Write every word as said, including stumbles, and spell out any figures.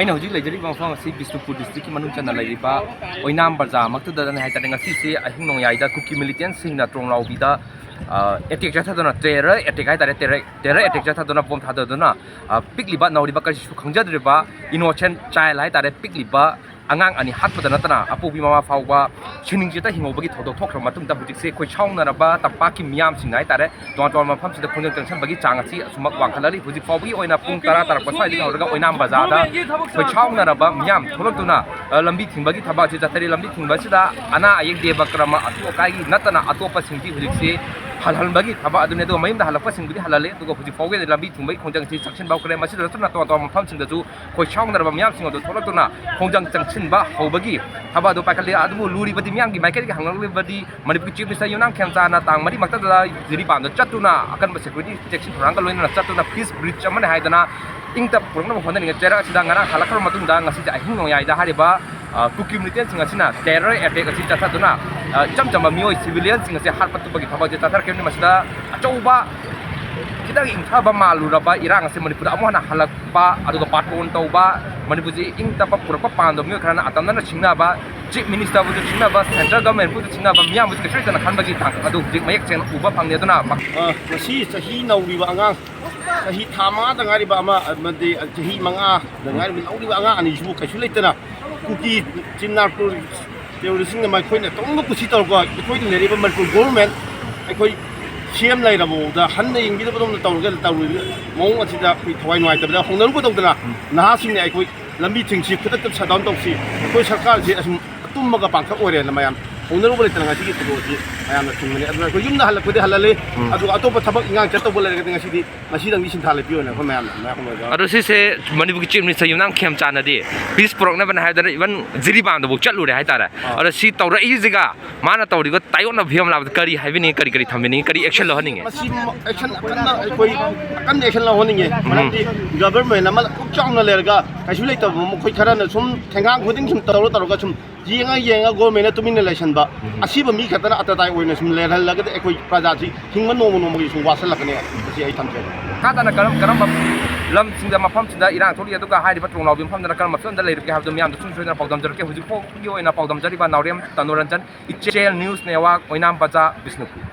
ꯑꯩꯅ ꯍꯧꯖꯤꯛ ꯂꯩꯖꯔꯤꯕ ꯃꯐꯝ ꯑꯁꯤ ꯕꯤꯁꯅꯨꯄꯨꯔ ꯗꯤꯁꯇ꯭ꯔꯤꯛꯀꯤ ꯃꯅꯨꯡ ꯆꯟꯅ ꯂꯩꯔꯤꯕ ꯑꯣꯏꯅꯥꯝ ꯕꯖꯥꯔꯃꯛꯇꯗꯅꯤ ꯍꯥꯏꯇꯥꯔꯦ꯫ ꯉꯁꯤꯁꯦ ꯑꯍꯤꯡ ꯅꯣꯡꯌꯥꯏꯗ ꯀꯨꯀꯤ ꯃꯤꯂꯤꯇꯦꯟꯁꯤꯡꯅ ꯇ꯭ꯔꯣꯡꯂꯥꯎꯕꯤꯗ ꯑꯦꯇꯦꯛ ꯆꯠꯊꯗꯨꯅ, ꯇꯦꯔꯔ ꯑꯦꯇꯦꯛ ꯍꯥꯏꯇꯥꯔꯦ, ꯇꯦꯔꯔ ꯇꯦꯔꯔ ꯑꯦꯇꯦꯛ ꯆꯠꯊꯗꯨꯅ, ꯕꯣꯝ ꯊꯥꯗꯗꯨꯅ, ꯑ, ꯄꯤꯛꯂꯤꯕ ꯅꯧꯔꯤꯕ ꯀꯔꯤꯁꯨ ꯈꯪꯖꯗ꯭ꯔꯤꯕ ꯏꯅꯣꯁꯦꯟ ꯆꯥꯏꯜ ꯍꯥꯏꯇꯥꯔꯦ, ꯄꯤꯛꯂꯤꯕ ꯑꯉꯥꯡ ꯑꯅꯤ ꯍꯥꯠꯄꯗ ꯅꯠꯇꯅ ꯑꯄꯣꯛꯄꯤ ꯃꯃꯥ ꯐꯥꯎꯕ ꯁꯤꯅꯤꯡ ꯆꯤꯠꯇ ꯍꯤꯡꯍꯧꯕꯒꯤ ꯊꯧꯗꯣꯛ ꯊꯣꯛꯈ꯭ꯔꯕ ꯃꯇꯨꯡꯗ ꯍꯧꯖꯤꯛꯁꯦ ꯑꯩꯈꯣꯏ ꯁꯥꯎꯅꯔꯕ ꯇꯝꯄꯥꯛꯀꯤ ꯃꯤꯌꯥꯝꯁꯤꯡꯅ ꯍꯥꯏꯇꯥꯔꯦ, ꯇꯣꯉꯥꯟ ꯇꯣꯉꯥꯟꯕ ꯃꯐꯝꯁꯤꯗ ꯈꯣꯡꯖꯪ ꯆꯪꯁꯤꯟꯕꯒꯤ ꯆꯥꯡ ꯑꯁꯤ ꯑꯁꯨꯃꯛ ꯋꯥꯡꯈꯠꯂꯛꯂꯤ꯫ ꯍꯧꯖꯤꯛ ꯐꯥꯎꯕꯒꯤ ꯑꯣꯏꯅ ꯄꯨꯡ ꯇꯔꯥ ꯇꯥꯔꯛꯄ ꯁ꯭ꯋꯥꯏꯗꯒꯤ ꯍꯧꯔꯒ ꯑꯣꯏꯅꯥꯝ ꯕꯖꯥꯔꯗ ꯑꯩꯈꯣꯏ ꯁꯥꯎꯅꯔꯕ ꯃꯤꯌꯥꯝ ꯊꯣꯛꯂꯛꯇꯨꯅ, ꯑ, ꯂꯝꯕꯤ ꯊꯤꯡꯕꯒꯤ ꯊꯕꯛ ꯑꯁꯤ ꯆꯠꯊꯔꯤ꯫ ꯂꯝꯕꯤ ꯊꯤꯡꯕ ꯑꯁꯤꯗ ꯑꯅꯥ ꯑꯌꯦꯛ ꯗꯦꯕ ꯀꯔꯃ ꯑꯇꯣꯞ ꯑꯀꯥꯏꯒꯤ ꯅꯠꯇꯅ ꯑꯇꯣꯞꯄꯁꯤꯡꯗꯤ ꯍꯧꯖꯤꯛꯁꯤ ꯍꯜꯍꯟꯕꯒꯤ ꯊꯕꯛ ꯑꯗꯨꯅꯤ꯫ ꯑꯗꯨꯒ ꯃꯌꯨꯝꯗ ꯍꯜꯂꯛꯄꯁꯤꯡꯕꯨꯗꯤ ꯍꯜꯍꯜꯂꯦ, ꯑꯗꯨꯒ ꯍꯧꯖꯤꯛ ꯐꯥꯎꯒꯤ ꯂꯝꯕꯤ ꯊꯤꯡꯕꯒꯤ ꯈꯣꯡꯖꯪ ꯑꯁꯤ ꯆꯪꯁꯤꯟꯕ ꯍꯧꯈ꯭ꯔꯦ꯫ ꯃꯁꯤꯗ ꯅꯠꯇꯅ ꯑꯇꯣꯞ ꯑꯇꯣꯞꯄ ꯃꯐꯝꯁꯤꯡꯗꯁꯨ ꯑꯩꯈꯣꯏ ꯁꯥꯎꯅꯔꯕ ꯃꯤꯌꯥꯝꯁꯤꯡ ꯑꯗꯨ ꯊꯣꯛꯂꯛꯇꯨꯅ ꯈꯣꯡꯖꯪ ꯆꯪꯁꯤꯟꯕ ꯍꯧꯕꯒꯤ ꯊꯕꯛ ꯑꯗꯨ ꯄꯥꯏꯈꯠꯂꯤ꯫ ꯑꯗꯨꯕꯨ ꯂꯨꯔꯤꯕꯗꯤ ꯃꯤꯌꯥꯝꯒꯤ ꯃꯥꯏꯀꯩꯗꯒꯤ ꯍꯪꯂꯛꯂꯤꯕꯗꯤ ꯃꯅꯤꯄꯨꯔꯒꯤ Chief Minister ꯌꯨꯝꯅꯥꯝ ꯈꯦꯝꯆꯥꯟꯅ ꯇꯥꯡ ꯃꯔꯤ ꯃꯛꯇꯗ ꯖꯤꯔꯤꯕꯥꯝꯗ ꯆꯠꯇꯨꯅ ꯑꯀꯟꯕ security protection ꯊꯧꯔꯥꯡꯒ ꯂꯣꯏꯅꯅ ꯆꯠꯇꯨꯅ peace bridge ꯑꯃꯅꯤ ꯍꯥꯏꯗꯅ ꯏꯪ ꯇꯞ ꯄꯨꯔꯛꯅꯕ ꯍꯣꯠꯅꯔꯤꯉꯩ ꯆꯩꯔꯛ ꯑꯁꯤꯗ ꯉꯔꯥꯡ ꯍꯜꯂꯛꯈ꯭ꯔꯕ ꯃꯇꯨꯡꯗ ꯉꯁꯤꯁꯦ ꯑꯍꯤꯡ ꯅꯣꯡꯌꯥꯏꯗ ꯍꯥꯏꯔꯤꯕ, ꯑ, ꯀꯨꯀꯤ ꯃꯤꯂꯤꯇꯦꯟꯁꯤꯡ ꯑꯁꯤꯅ terror attack ꯑꯁꯤ ꯆꯠꯊꯗꯨꯅ, ꯑ, ꯏꯆꯝ ꯆꯝꯕ ꯃꯤꯑꯣꯏ civilianꯁꯤꯡ ꯑꯁꯤ ꯍꯥꯠꯄ ꯇꯨꯞꯄꯒꯤ ꯊꯕꯛ ꯑꯁꯤ ꯆꯠꯊꯔꯛꯈꯤꯕꯅꯤ꯫ ꯃꯁꯤꯗ ꯑꯆꯧꯕ ꯈꯤꯇꯪ ꯏꯪꯊꯕ ꯃꯥꯜꯂꯨꯔꯕ ꯏꯔꯥꯡ ꯑꯁꯤ ꯃꯅꯤꯄꯨꯔꯗ ꯑꯃꯨꯛ ꯍꯟꯅ ꯍꯜꯂꯛꯄ, ꯑꯗꯨꯒ ꯕꯥꯔꯇꯣꯟ ꯇꯧꯕ, ꯃꯅꯤꯄꯨꯔꯁꯤ ꯏꯪ ꯇꯞꯄ ꯄꯨꯔꯛꯄ ꯄꯥꯝꯗꯕ ꯃꯤꯑꯣꯏ ꯈꯔꯅ ꯑꯇꯝꯅꯅ ꯁꯤꯡꯅꯕ, Chief Ministerꯕꯨꯁꯨ ꯁꯤꯡꯅꯕ, central governmentꯕꯨꯁꯨ ꯁꯤꯡꯅꯕ, ꯃꯤꯌꯥꯝꯕꯨꯁꯨ ꯀꯩꯁꯨ ꯂꯩꯇꯅ ꯈꯟꯕꯒꯤ ꯇꯥꯡꯀꯛ ꯑꯗꯨ ꯍꯧꯖꯤꯛ ꯃꯌꯦꯛ ꯁꯦꯡꯅ ꯎꯕ ꯐꯪꯂꯦ꯫ ꯑꯗꯨꯅ ꯑ, ꯉꯁꯤ ꯆꯍꯤ ꯅꯧꯔꯤꯕ ꯑꯉꯥꯡ, ꯆꯍꯤ ꯊꯥ ꯃꯉꯥꯗ ꯉꯥꯏꯔꯤꯕ ꯑꯃ, ꯑꯃꯗꯤ ꯆꯍꯤ ꯃꯉꯥꯗ ꯉꯥꯏꯔꯤꯕ ꯅꯧꯔꯤꯕ ꯑꯉꯥꯡ ꯑꯅꯤꯁꯤꯕꯨ ꯀꯩꯁꯨ ꯂꯩꯇꯅ ꯀꯨꯀꯤ ꯆꯤꯟ ꯅꯥ terroristꯁꯤꯡꯅ ꯃꯈꯣꯏꯅ ꯇꯧꯅꯤꯡꯕ ꯀꯨꯁꯤ ꯇꯧꯔꯒ ꯑꯩꯈꯣꯏꯅ ꯂꯩꯔꯤꯕ ꯃꯅꯤꯄꯨꯔ government, ꯑꯩꯈꯣꯏ C M ꯂꯩꯔꯕꯐꯥꯎꯗ ꯍꯟꯅ ꯌꯦꯡꯕꯤꯗꯕꯗꯧꯅ ꯇꯧꯔꯒ ꯇꯧꯔꯤꯕ ꯃꯑꯣꯡ ꯑꯁꯤꯗ ꯑꯩꯈꯣꯏ ꯊꯋꯥꯏ ꯅꯨꯡꯉꯥꯏꯇꯕꯗ ꯍꯧꯅꯔꯨꯒꯗꯧꯗꯅ ꯎꯝ꯫ ꯅꯍꯥꯁꯤꯡꯅ ꯑꯩꯈꯣꯏ ꯂꯝꯕꯤ ꯊꯤꯡꯁꯤ, ꯈꯨꯗꯛꯇ shutdown ꯇꯧꯁꯤ, ꯑꯩꯈꯣꯏ ꯁꯔꯀꯥꯔꯁꯤ ꯑꯁꯨꯝ ꯑꯇꯨꯝꯕꯒ ꯄꯥꯡꯊꯛ ꯑꯣꯏꯔꯦꯅ ꯃꯌꯥꯝ ꯍꯧꯅꯔꯨꯕ ꯂꯩꯇꯅ ꯉꯁꯤꯒꯤ ꯊꯧꯗꯣꯛ ꯑꯁꯤ ꯃꯌꯥꯝꯅ ꯊꯤꯡꯕꯅꯤ꯫ ꯑꯗꯨꯅ ꯑꯩꯈꯣꯏ ꯌꯨꯝꯗ ꯍꯜꯂꯛꯄꯗꯤ ꯍꯜꯍꯜꯂꯤ, ꯎꯝ꯫ ꯑꯗꯨꯒ ꯑꯇꯣꯞꯄ ꯊꯕꯛ ꯏꯟꯈꯥꯡ ꯆꯠꯇꯧꯕ ꯂꯩꯔꯒꯗꯤ ꯉꯁꯤꯗꯤ ꯉꯁꯤꯗꯪꯗꯤ ꯁꯤꯟꯊꯥ ꯂꯦꯞꯄꯤꯌꯣꯅ ꯑꯩꯈꯣꯏ ꯃꯌꯥꯝꯅ ꯃꯌꯥꯝ ꯍꯧꯅꯔꯒ ꯑꯗꯣ ꯁꯤꯁꯦ ꯃꯅꯤꯄꯨꯔꯒꯤ Chief Minister ꯌꯨꯝꯅꯥꯝ ꯈꯦꯝꯆꯥꯟꯅꯗꯤ peace ꯄꯨꯔꯛꯅꯕꯅꯦ ꯍꯥꯏꯗꯅ even ꯖꯤꯔꯤꯕꯥꯝꯗꯐꯥꯎ ꯆꯠꯂꯨꯔꯦ ꯍꯥꯏꯇꯥꯔꯦ꯫ ꯑꯥ꯫ ꯑꯗꯣ ꯁꯤ ꯇꯧꯔꯛꯏꯁꯤꯒ ꯃꯥꯅ ꯇꯧꯔꯤꯕ ꯇꯥꯏꯌꯣꯟꯅꯕ ꯐꯤꯕꯝ ꯂꯥꯛꯄꯗ ꯀꯔꯤ ꯍꯥꯏꯕꯤꯅꯤꯡꯉꯤ, ꯀꯔꯤ ꯀꯔꯤ ꯊꯝꯕꯤꯅꯤꯡꯉꯤ, ꯀꯔꯤ action ꯂꯧꯍꯟꯅꯤꯡꯉꯤ? ꯃꯁꯤ action ꯑꯀꯟꯕ ꯑꯩꯈꯣꯏ ꯑꯀꯟꯕ action ꯂꯧꯍꯟꯅꯤꯡꯉꯤ꯫ ꯎꯝ꯫ ꯃꯔꯝꯗꯤ government ꯑꯃ ꯄꯨꯛ ꯆꯥꯎꯅ ꯂꯩꯔꯒ ꯀꯩꯁꯨ ꯂꯩꯇꯕ ꯃꯈꯣꯏ ꯈꯔꯅ ꯁꯨꯝ ꯊꯦꯡꯒꯥꯡ ꯈꯨꯗꯤꯡ ꯁꯨꯝ ꯇꯧꯔ ꯇꯧꯔꯒ ꯁꯨꯝ ꯌꯦꯡꯉ ꯌꯦꯡꯉ governmentꯅ ꯇꯨꯃꯤꯟꯅ ꯂꯩꯁꯟꯕ, ꯎꯝ꯫ ꯑꯁꯤꯕ ꯃꯤ ꯈꯛꯇꯅ ꯑꯇꯇꯥꯏ ꯑꯣꯏꯅ ꯁꯨꯝ ꯂꯩꯍꯜꯂꯒꯗꯤ ꯑꯩꯈꯣꯏ ꯄ꯭ꯔꯖꯥꯁꯤ ꯍꯤꯡꯕ ꯅꯣꯡꯃ ꯅꯣꯡꯃꯒꯤ ꯁꯨꯝ ꯋꯥꯁꯜꯂꯛꯀꯅꯤ꯫ ꯃꯁꯤ ꯑꯩ ꯊꯝꯖꯒꯦ꯫ ꯃꯈꯥ ꯇꯥꯅ ꯀꯔꯝ ꯀꯔꯝꯕ ꯂꯝꯁꯤꯡꯗ, ꯃꯐꯝꯁꯤꯡꯗ ꯏꯔꯥꯡ ꯊꯣꯛꯂꯤ, ꯑꯗꯨꯒ ꯍꯥꯏꯔꯤꯕ ꯇ꯭ꯔꯣꯡꯂꯥꯎꯕꯤ ꯃꯐꯝꯗꯨꯅ ꯀꯔꯝꯕ ꯐꯤꯕꯝꯗ ꯂꯩꯔꯤꯕꯒꯦ ꯍꯥꯏꯕꯗꯨ ꯃꯤꯌꯥꯝꯗ ꯁꯨꯝ ꯁꯣꯏꯗꯅ ꯄꯥꯎꯗꯝꯖꯔꯛꯀꯦ꯫ ꯍꯧꯖꯤꯛ ꯐꯥꯎꯒꯤ ꯑꯣꯏꯅ ꯄꯥꯎꯗꯝꯖꯔꯤꯕ ꯅꯥꯎꯔꯦꯝ ꯇꯅꯨꯔꯟꯖꯟ, ꯏꯆꯦꯜ ꯅ꯭ꯌꯨꯁ ꯅꯦꯠꯋꯥꯔꯛ, ꯑꯣꯏꯅꯥꯝ ꯕꯖꯥꯔ, ꯕꯤꯁꯅꯨꯄꯨꯔ꯫